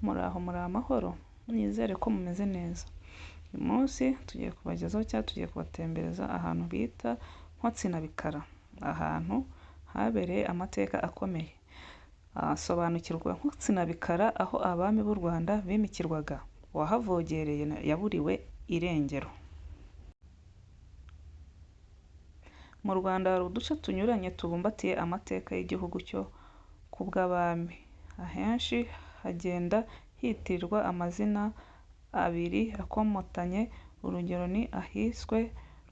Muraho muri amahoro? Nizere ko mumeze neza. Uyu munsi tugiye kubagezaho cyangwa tugiye kubatembereza ahantu bita Nkotsi na Bikara, ahantu habereye amateka akomeye. Sobanukirwa Nkotsi na Bikara aho abami b'u Rwanda bimikirwaga, uwahavogereye yaburiwe irengero. Mu Rwanda hari uduce tunyuranye tubumbatiye amateka y'igihugu cyo ku bw'abami. Ahenshi hagenda hitirirwa amazina abiri akomatanye, urugero ni ahiswe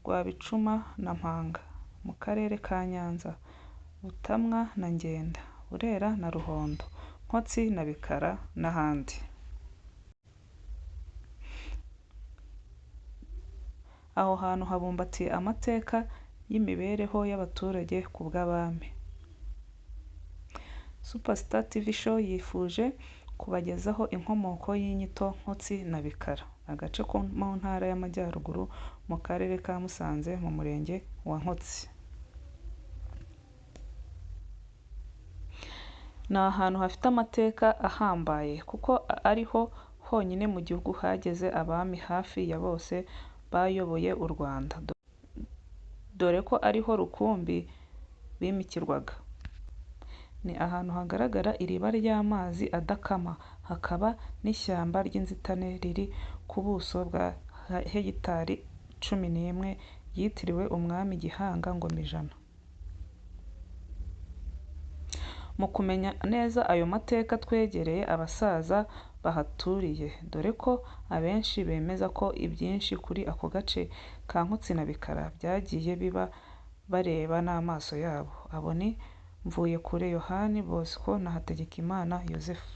Rwabicuma na Mpanga mu karere ka Nyanza, Butamwa na Ngenda, Burera na Ruhondo, Nkotsi na Bikara n'ahandi. Aho hantu habumbatiye amateka y'imibereho y'abaturage ku bw'abami. Superstar TV Show yifuje kubagezaho inkomoko y'inyito Nkotsi na Bikara, agace ko mu Ntara y'Amajyaruguru mu Karere ka Musanze mu Murenge wa Nkotsi. Ni ahantu hafite amateka ahambaye kuko ariho honyine mu gihugu hageze abami hafi ya bose bayoboye u Rwanda, dore ko ariho rukumbi bimikirwaga. Ni ahantu hagaragara iriba ry'amazi adakama, hakaba n'ishyamba ry'inzitane riri ku buso bwa hegitari 11 ryitiriwe Umwami Gihanga Ngomijana. Mu kumenya neza ayo mateka twegereye abasaza bahaturiye, dore ko abenshi bemeza ko ibyinshi kuri ako gace ka Nkotsi na Bikara byagiye biba bareba n'amaso yabo. Abo ni Mvuyekure Yohani Bosco na Hategekimana Yozefu.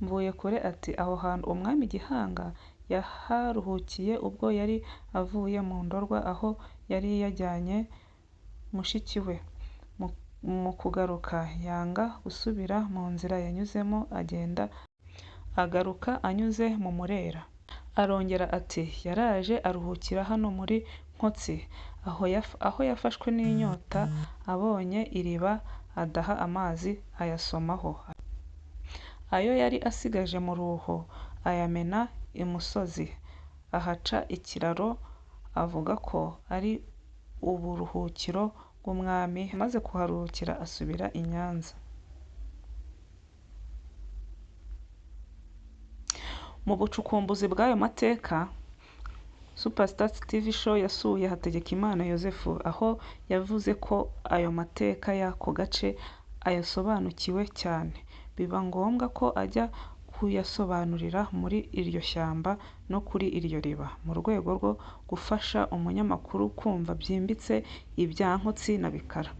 Mvuyekure ati “Aho hantu Umwami Gihanga yaharuhukiye ubwo yari avuye mu Ndorwa aho yari yajyanye mushiki we. Mu kugaruka yanga gusubira mu nzira yanyuzemo agenda agaruka anyuze mu Murera. Arongera ati “Yaraje aruhukira hano muri Nkotsi, aho yafashwe n'inyota abonye iriba adaha amazi ayasomaho, ayo yari asigaje mu ruho ayamena imusozi, ahaca ikiraro avuga ko ari uburuhukiro bw'umwami, amaze kuharuhukira asubira i Nyanza. Mu bucukumbuzi bw'ayo mateka, Superstar TV Show yasuye Hategekimana Yozefu, aho yavuze ko ayo mateka y'ako gace ayasobanukiwe cyane, biba ngombwa ko ajya kuyasobanurira muri iryo shyamba no kuri iryo riba, mu rwego rwo gufasha umunyamakuru kumva byimbitse ibya Nkotsi na Bikara.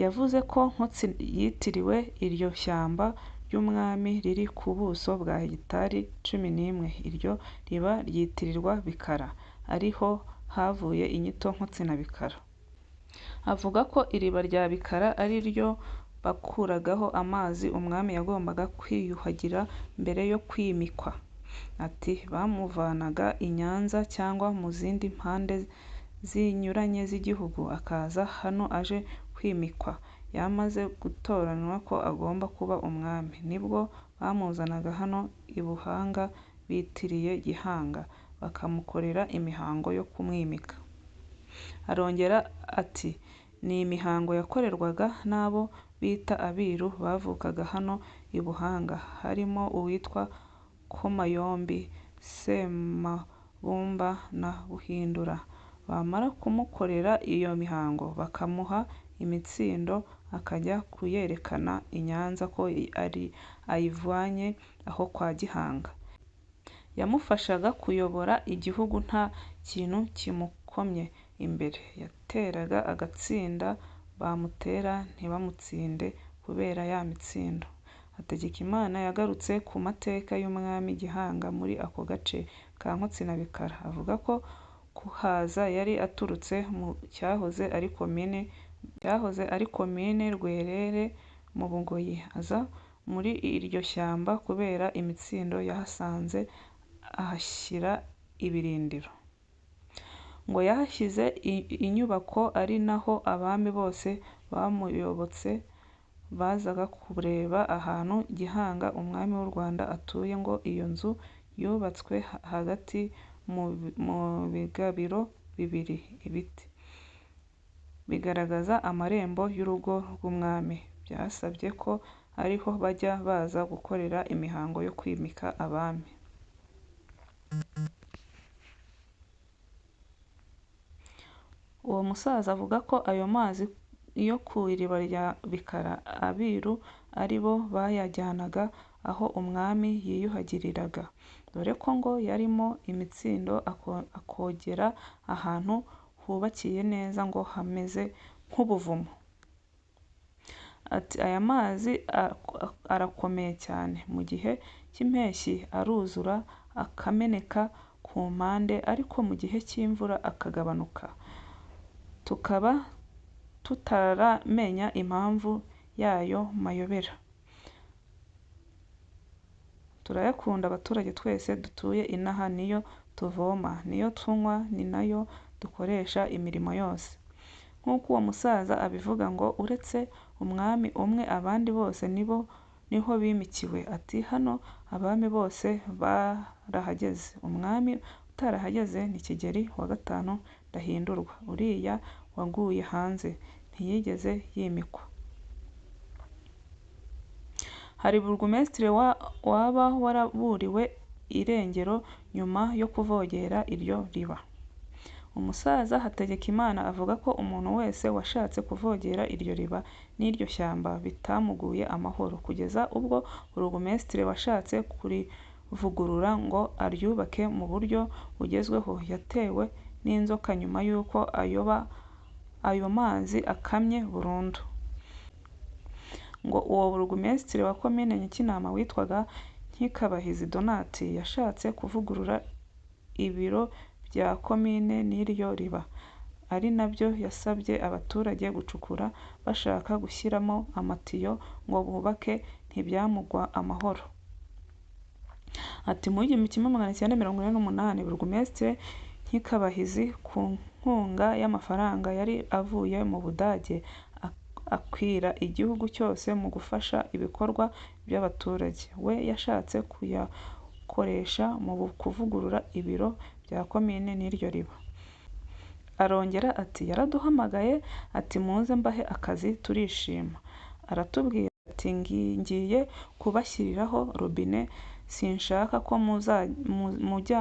Yavuze ko Nkotsi yitiriwe iryo shyamba ry'umwami riri ku buso bwa hegitari 11, iryo riba ryitirirwa Bikara, ariho havuye inyito Nkotsi na Bikara. Avuga ko iriba rya Bikara ari ryo bakuragaho amazi umwami yagombaga kwiyuhagira mbere yo kwimikwa. Ati “Bamuvanaga i Nyanza cyangwa mu zindi mpande zinyuranye z'igihugu akaza hano aje kwimikwa, yamaze gutoranywa ko agomba kuba umwami, nibwo bamuzanaga hano i Buhanga bitiriye Gihanga, bakamukorera imihango yo kumwimika. Arongera ati “Ni imihango yakorwaga n'abo bita abiru bavukaga hano i Buhanga, harimo uwitwa Komayombi, Semabumba na Buhindura, bamara kumukorera iyo mihango bakamuha imitsindo akajya kuyerekana i Nyanza ko ayivanye aho kwa Gihanga. Yamufashaga kuyobora igihugu nta kintu kimukomye imbere, yateraga agatsinda bamutera ntibamutsinde kubera ya mitsindo. Hategekimana yagarutse ku mateka y'Umwami Gihanga muri ako gace ka Nkotsi na Bikara, avuga ko kuhaza yari aturutse mu cyahoze ari Komini Rwerere mu Bugoyi, aza muri iryo shyamba kubera imitsindo yahasanze ahashyira ibirindiro. Ngo yahashyize inyubako ari naho abami bose bamuyobotse bazaga kureba ahantu Gihanga umwami w'u Rwanda atuye. Ngo iyo nzu yubatswe hagati mu bigabiro bibiri, ibiti bigaragaza amarembo y'urugo rw'umwami byasabye ko ariho bajya baza gukorera imihango yo kwimika abami. Uwo musaza avuga ko ayo mazi yo ku iriba rya Bikara abiru ari bo bayajyanaga aho umwami yiyuhagiriraga, dore ko ngo yarimo imitsindo akogera ahantu hubakiye neza ngo hameze nk'ubuvumo. Ati “Aya mazi arakomeye cyane, mu gihe cy'impeshyi aruzura akameneka ku mpande ariko mu gihe cy'imvura akagabanuka, tukaba tutaramenya impamvu y'ayo mayobera. Turayakunda abaturage twese dutuye inaha niyo tuvoma, niyo tunywa ni nayo dukoresha imirimo yose.” Nk'uko uwo musaza abivuga ngo uretse umwami umwe abandi bose niho bimikiwe. Ati “Hano abami bose barahageze, umwami utarahageze ni Kigeli wa V Ndahindurwa, uriya waguye hanze, ntiyigeze yimikwa.” Hari Burugumesitiri waba waraburiwe irengero nyuma yo kuvogera iryo riba. Umusaza Hategekimana avuga ko umuntu wese washatse kuvogera iryo riba n'iryo shyamba bitamuguye amahoro, kugeza ubwo Burugumesitiri washatse kurivugurura ngo aryubake mu buryo bugezweho yatewe n'inzoka nyuma y'uko ayo mazi akamye burundu. Ngo uwo Burugumesitiri wa Komine Nyakinama witwaga Nkikabahizi Donat yashatse kuvugurura ibiro bya komine n'iryo riba, ari nabyo yasabye abaturage gucukura bashaka gushyiramo amatiyo ngo bubake ntibyamugwa amahoro. Ati “Mu 1948 Burugumesitiri Nkikabahizi ku nkunga y'amafaranga yari avuye mu Budage akwira igihugu cyose mu gufasha ibikorwa by'abaturage, we yashatse kuyakoresha mu kuvugurura ibiro bya komine n'iryo riba.” Arongera ati “Yaraduhamagaye ati muze mbahe akazi turishima, aratubwira ati ngiye kubashyiriraho robine sinshaka ko mujya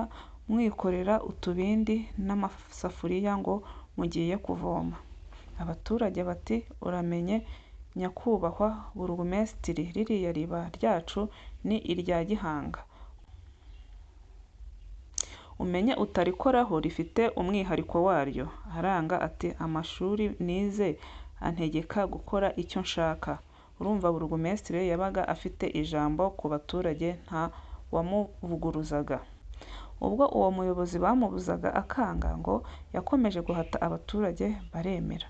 mwikorera utubindi n'amasafuriya ngo mugiye kuvoma.” Abaturage bati “Uramenye nyakubahwa Burugumesitiri ririya riba ryacu ni irya Gihanga, umenye utarikoraho rifite umwihariko waryo.” Aranga ati “Amashuri nize antegeka gukora icyo nshaka.” Urumva Burugumesitiri yabaga afite ijambo ku baturage nta wamuvuguruzaga. Ubwo uwo muyobozi bamubuzaga akanga, ngo yakomeje guhata abaturage baremera.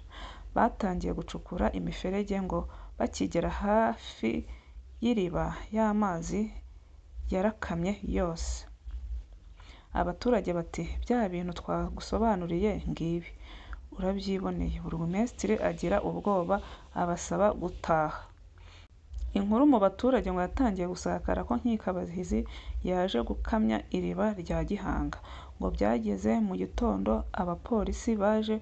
Batangiye gucukura imiferege ngo bakigera hafi y'iriba ya mazi yarakamye yose. Abaturage bati “Bya bintu twagusobanuriye ngibi, urabyiboneye.” Burugumesitiri agira ubwoba abasaba gutaha. Inkuru mu baturage ngo yatangiye gusakara ko Nkikabahizi yaje gukamya iriba rya Gihanga. Ngo byageze mu gitondo abapolisi baje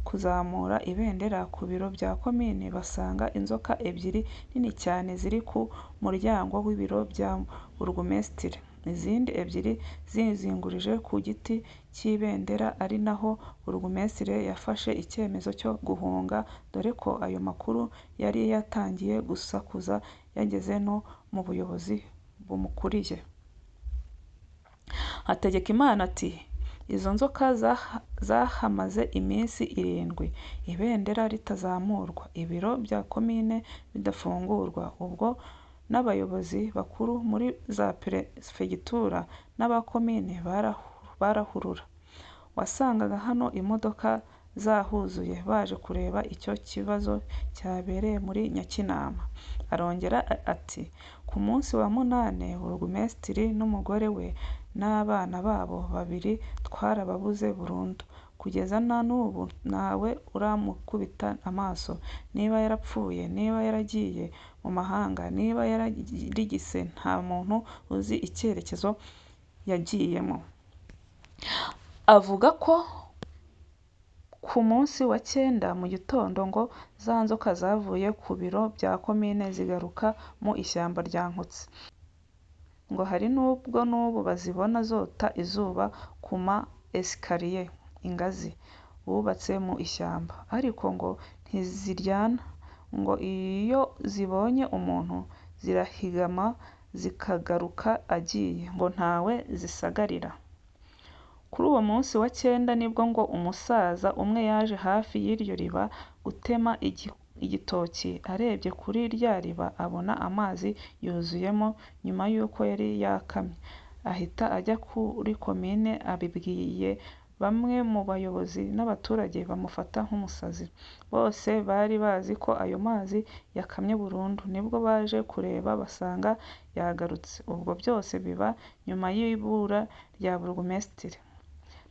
kuzamura ibendera ku biro bya komine basanga inzoka ebyiri nini cyane ziri ku muryango w'ibiro bya Burugumesitiri, izindi ebyiri zizingurije ku giti cy'ibendera ari naho Burugumesitiri yafashe icyemezo cyo guhunga dore ko ayo makuru yari yatangiye gusakuza yageze no mu buyobozi bumukuriye. Hategekimana ati “Izo nzoka zahamaze iminsi 7, ibendera ritazamurwa, ibiro bya komine bidafungurwa, ubwo n'abayobozi bakuru muri za perefegitura n'aba komine barahurura. Wasangaga hano imodoka zahuzuye baje kureba icyo kibazo cyabereye muri Nyakinama.” Arongera ati “Ku munsi wa 8 Burugumesitiri n'umugore we n'abana babo babiri twarababuze burundu, Kugeza na n'ubu ntawe uramukubita amaso, niba yarapfuye, niba yaragiye mu mahanga, niba yararigise, nta muntu uzi icyerekezo yagiyemo. Avuga ko ku munsi wa cyenda mu gitondo ngo za nzoka zavuye ku biro bya komine zigaruka mu ishyamba rya Nkotsi. Ngo hari n'ubwo n'ubu bazibona zota izuba ku ma esikariye (ingazi) bubatse mu ishyamba, ariko ngo ntiziryana, ngo iyo zibonye umuntu zirahigama zikagaruka agiye, ngo ntawe zisagarira. Kuri uwo munsi wa cyenda nibwo ngo umusaza umwe yaje hafi y'iryo riba gutema igitoki, arebye kuri rya riba abona amazi yuzuyemo nyuma y'uko yari yakamye, ahita ajya kuri komine abibwiye bamwe mu bayobozi n'abaturage bamufata nk'umusazi. Bose bari bazi ko ayo mazi yakamye burundu, nibwo baje kureba basanga yagarutse. Ubwo byose biba nyuma y'ibura rya Burugumesitiri.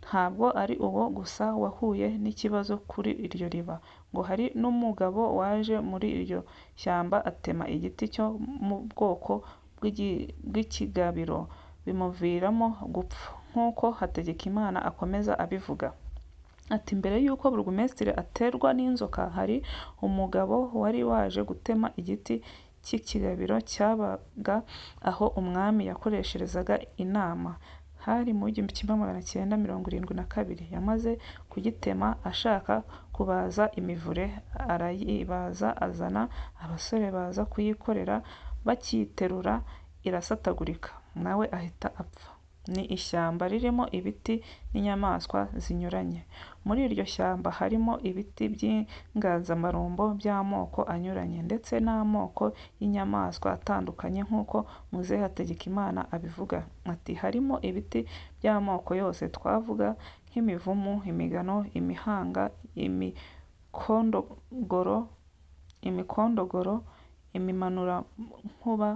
Ntabwo ari uwo gusa wahuye n'ikibazo kuri iryo riba, ngo hari n'umugabo waje muri iryo shyamba atema igiti cyo mu bwoko bw'ikigabiro bimuviramo gupfa, nk'uko Hategekimana akomeza abivuga. Ati “Mbere y'uko Burugumesitiri aterwa n'inzoka, hari umugabo wari waje gutema igiti cy'ikigabiro cyabaga aho umwami yakoresherezaga inama, hari mu 1972, yamaze kugitema ashaka kubaza imivure, arayibaza azana abasore baza kuyikorera bakiyiterura irasatagurika, nawe ahita apfa. Ni ishyamba ririmo ibiti n'inyamaswa zinyuranye. Muri iryo shyamba harimo ibiti by'inganzamarumbo by'amoko anyuranye ndetse n'amoko y'inyamaswa atandukanye nk'uko Muzehe Hategekimana abivuga. Ati “Harimo ibiti by'amoko yose twavuga nk'imivumu, imigano, imihanga, imikondogoro, imimanurankuba,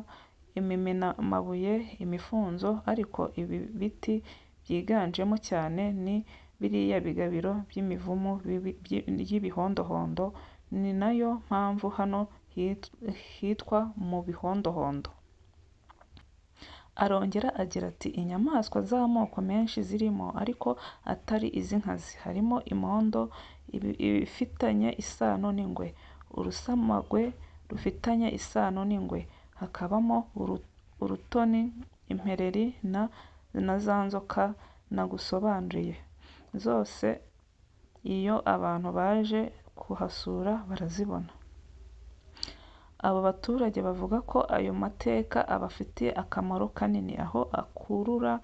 imimenamabuye, imifunzo, ariko ibiti byiganjemo cyane ni biriya bigabiro by'imivumu y'ibihondohondo, ni nayo mpamvu hano hitwa mu bihondohondo. Arongera agira ati “Inyamaswa z'amoko menshi zirimo ariko atari iz'inkazi, harimo imondo ifitanye isano n'ingwe, urusamagwe rufitanye isano n'ingwe, hakabamo urutoni, impereri na za nzoka nagusobanuriye. Zose iyo abantu baje kuhasura barazibona. Abo baturage bavuga ko ayo mateka abafitiye akamaro kanini, aho akurura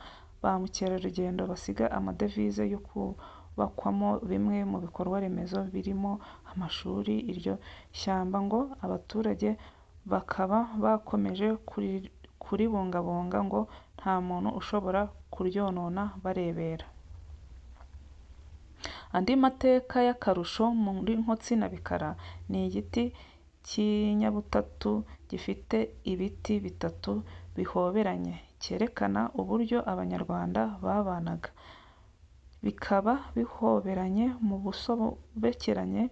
ba mukerarugendo basiga amadevize yo kubakwamo bimwe mu bikorwaremezo birimo amashuri. Iryo shyamba ngo abaturage bakaba bakomeje kuribungabunga ngo nta muntu ushobora kuryonona barebera. Andi mateka y'akarusho muri Nkotsi na Bikara ni igiti cy'inyabutatu gifite ibiti bitatu bihoberanye, cyerekana uburyo Abanyarwanda babanaga, bikaba bihoberanye mu busobekerane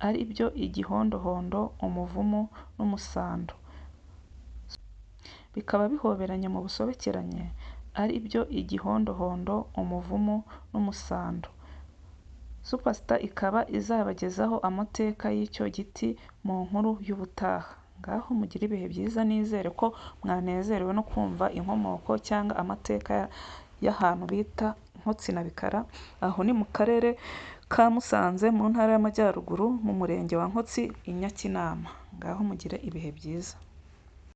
ari byo igihondohondo, umuvumu n'umusando. Bikaba bihoberanye mu busobekerane ari byo igihondohondo, umuvumu n'umusando. Superstar ikaba izabagezaho amateka y'icyo giti mu nkuru y'ubutaha. Ngaho mugire ibihe byiza, nizere ko mwanezerewe no kumva inkomoko cyangwa amateka y'ahantu bita Nkotsi na Bikara, aho ni mu karere ka Musanze mu ntara y'Amajyaruguru mu murenge wa Nkotsi i Nyakinama. Ngaho mugire ibihe byiza.